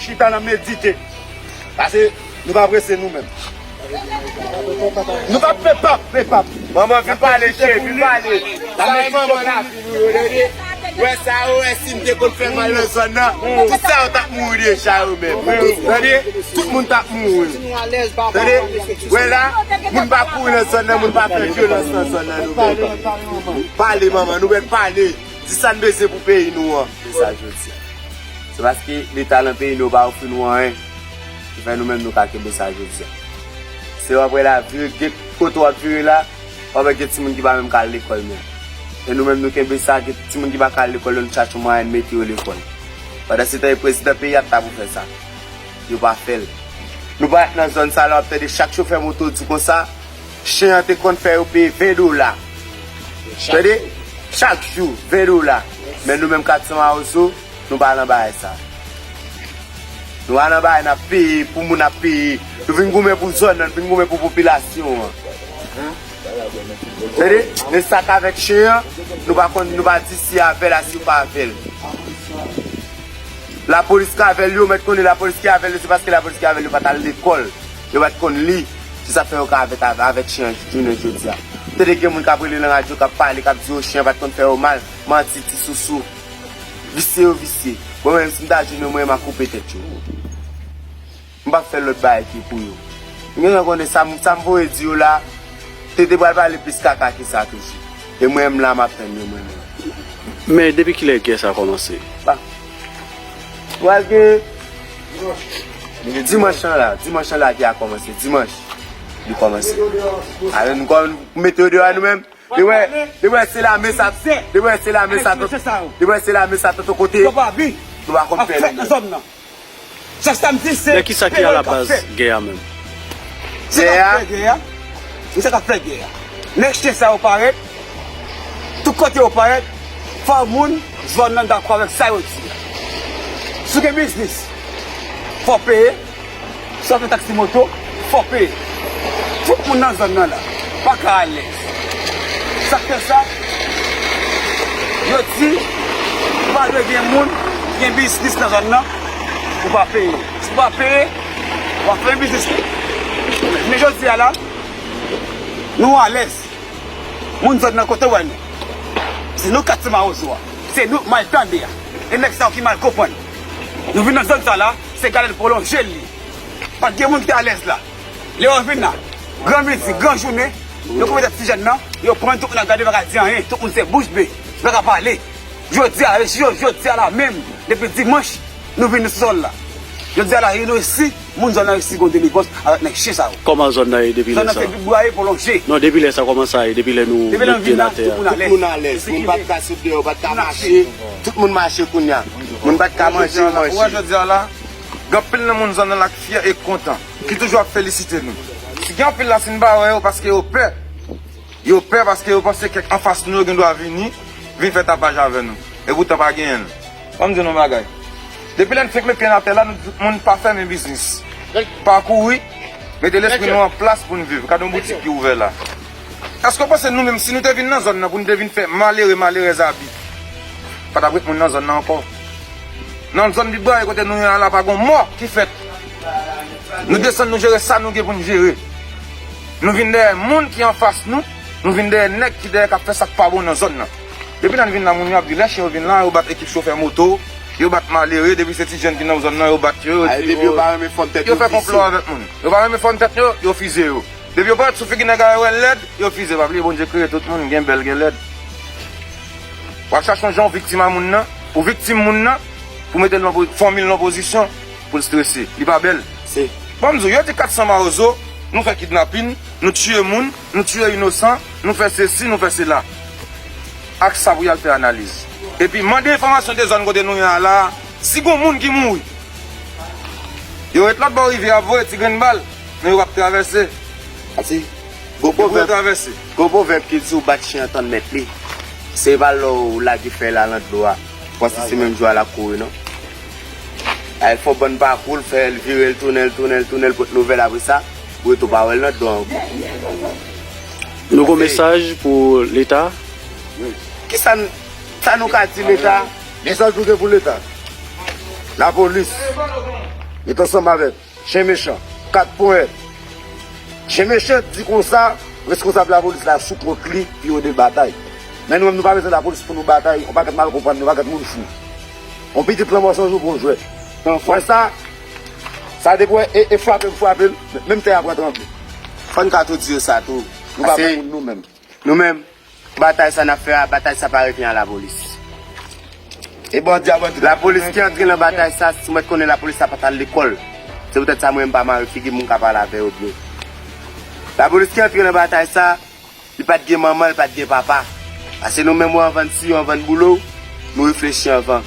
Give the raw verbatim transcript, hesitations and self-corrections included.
Chita n ap medite. Paske nou pa prese nou menm. Nou pa pepap, pepap. Manman, vin pale, cheri, vin pale. Sa e manman lavi nou yo, tande. Wè sa, ou wè si m te konn fè mal nan zòn nan, kisa yo t ap mouri deja yo menm. Tande, tout moun t ap mouri. Tande, wè la, moun pa kouri nan zòn nan, moun pa fè vyolans nan zòn nan, nou menm. Pale, manman, nou mèt pale. Di sa n bezwen pou peyi nou an. Se sa jodi a. Se paske Leta nan peyi nou pa ofri nou anyen ki fè nou menm nou ka kenbe sa jodi a. Se w ap wè la, vire, gen kote w ap vire la, w ap wè gen timoun ki pa menm ka al lekòl menm. E nou menm nou kenbe sa, gen timoun ki pa ka al lekòl, nou chache yon mwayen mete yo lekòl. Pandan se tan, e prezidan peyi a t ta pou fè sa. Yo pa fè l. Nou parèt nan zòn sa la, w ap tande chak chofè moto di konsa, chen an te konn fè yo peye ven dola. Tande? Chak jou, ven dola. Men nou menm kat san Mawozo, nou pa nan bagay sa. Nou pa nan bagay n ap peye, pou moun ap peye. Nou vin goumen pou zòn nan, nou vin goumen pou popilasyon an. Tande? Men sa k avèk chen an, nou pa konn, nou pa di si avè l a, si yo pa avè l. Lapolis k avè l, yo mèt konnen lapolis ki avè l, se paske lapolis ki avè l, yo pa t al lekòl. Yo pa t konn li. Se sa k fè yo ka avèk, avèk chen an jounen jodi a. Tande gen moun k ap rele nan radyo, k ap pale, k ap di yo chen an pa t konn fè yo mal. Manti, ti sousou. Visye yo visye. Bon, mwen menm, si m ta jwenn yo, mwen, m a koupe tèt yo. M p ap fè lòt bagay ki pou yo. M gentan konnen sa m, sa m voye di yo la, te, te pral pale plis kaka ke sa toujou. E mwen menm la, m ap tann yo, mwen menm. Men depi kilè gè sa kòmanse? Ba. Pral gen dimanch lan la, dimanch lan la gè a kòmanse, dimanch li kòmanse. Ale nou kò, nou mete yo deyò a nou menm. Depi wè, depi wè se lame sa, depi wè se lame sa, depi wè se lame sa, tout kote. Nou pa konn fè li. Sa sa m di se. Men kisa ki alabaz gè a menm? Gè a? Misye k ap fè gè a. Nèg chen sa yo parèt. Tout kote yo parèt. Fò moun zòn nan dakò avèk sa yo di a. Si w gen biznis, fò w peye. Si w ap fè taksi moto, fò w peye. Tout moun nan zòn nan la pa ka alèz. Sa k fè sa? Yo di pa dwe gen moun ki gen biznis nan zòn nan pou pa peye. Si w pa peye, w ap fè biznis li. Men jodi a la, nou alèz. Moun zòn nan kote w wè nou. Se nou kat ti Mawozo a. Se nou k mal tande a. E nèg sa yo ki mal konprann. Nou vin nan zòn sa la, se gade l pwolonje l li. Pa t gen moun ki te alèz la. Lè yo vin la, gran midi, gran jounen, yo koupe tèt ti jèn nan, yo pran tout moun ap gade, pa ka di anyen, tout moun se bouch be, pa ka pale. Jodi a, jodi a la menm, depi dimanch, nou vin sou sòl la. Jodi a la, nou resi, moun zòn nan resi gon delivrans avèk nèg chen sa yo. Kòman zòn nan ye depi lè sa? Zòn nan se bwaye pwolonje. Non, depi lè sa, kòman sa ye? Depi lè nou met pye n atè a? Tout moun alèz. Tout moun alèz. Moun pa t ka sot deyò, pa t ka mache. Tout moun mache kounye a. Moun pa t ka manje, yo manje. Ou wè jodi a la, gen anpil nan moun zòn nan la k fyè e k kontan, ki toujou ap felisite nou. Si gen anpil la, si n pa wè yo, paske yo pè. Yo pè paske yo panse kèk anfas nou yo gen dwa vini, vin fè tapaj avè nou. Epoutan pa genyen l. Ban m di nou yon bagay. Depi lè n fenk met pye n atè la, nou di tout moun pa fèmen biznis. Pa kouri, mete lespri nou an plas pou n viv. Gade yon boutik ki ouvè la. Èske w panse nou menm, si nou te vin nan zòn nan pou n te vin fè malere, malerèz abi, pa t ap ret moun nan zòn nan ankò? Nan zòn Bib Bwaye kote nou ye a la, pa gon mò ki fèt. Nou desann, nou jere sa nou gen pou n jere. Nou vin dèyè moun ki anfas nou, nou vin dèyè nèg ki dèyè k ap fè sa k pa bon nan zòn nan. Depi lè n vin la, moun yo ap di lè chen yo vin la, yo bat ekip chofè moto, yo bat malere, depi se ti jèn ki nan zòn nan, yo bat yo, yo tiye yo. Yo fè konplo avèk moun. Yo pa renmen fòm tèt yo, yo fize yo. Depi yo parèt sou figi nèg la, yo wè l lèd, yo fize. Pa bliye Bondye kreye tout moun, gen bèl, gen lèd. W ap chache yon jan w viktim a moun nan, ou viktim moun nan, pou mete l nan po-, fanmi l nan pozisyon pou l strese. Li pa bèl. Se. Ban m di w, yo di kat san Mawozo, nou fè kidnapin, nou tiye moun, nou tiye inosan, nou fè sesi, nou fè sela. Ak sa pou y al fè analiz. Epi mande enfòmasyon de zòn kote nou ye a la, si gon moun ki mouri. Yo ret lòt bò rivyè a ap voye ti grenn bal, men yo p ap travèse. Ati, gon pwovèb, gon pwovèb ki di ou bat chen an tann mèt li. Se pa lè w lage fèy la nan dlo a, w panse se menm jou a l ap kouri non. Ay fè w bann pakou, l fè l vire, l tounen, l tounen, l tounen, l pote nouvèl apre sa, ou rete w pa wè l nan dlo a ankò. Nou gon mesaj pou Leta? Kisa n, sa nou ka di Leta? Mesaj nou gen pou Leta. Lapolis. Met ansanm avèk Chen Mechan, Kat Ponyèt. Chen Mechan di konsa, reskonsab lapolis la sou kont li pou yo de batay. Men nou menm, nou pa bezwen lapolis pou nou batay, yon pakèt mal konprann, yon pakèt moun fou. Yon pitit lanmò san jou pou yon jwèt. Wè sa, sa depi wè, e, e frape m frape l, menm tè a pran tranble. Fò n ka tou di yo sa tou. Nou pa bay moun nou menm. Nou menm, batay sa n ap fè a, batay sa pa revyen a lapolis. E bandi a bandi. Lapolis ki antre nan batay sa, si mwen t konnen lapolis sa pa t al lekòl. Se poutèt sa mwen m pa mare figi m, m ka pale avè yo byen. Lapolis ki antre nan batay sa, li pa t gen manman, li pa t gen papa. Paske nou menm, ou anvan n siyon, anvan n boule w, nou reflechi anvan.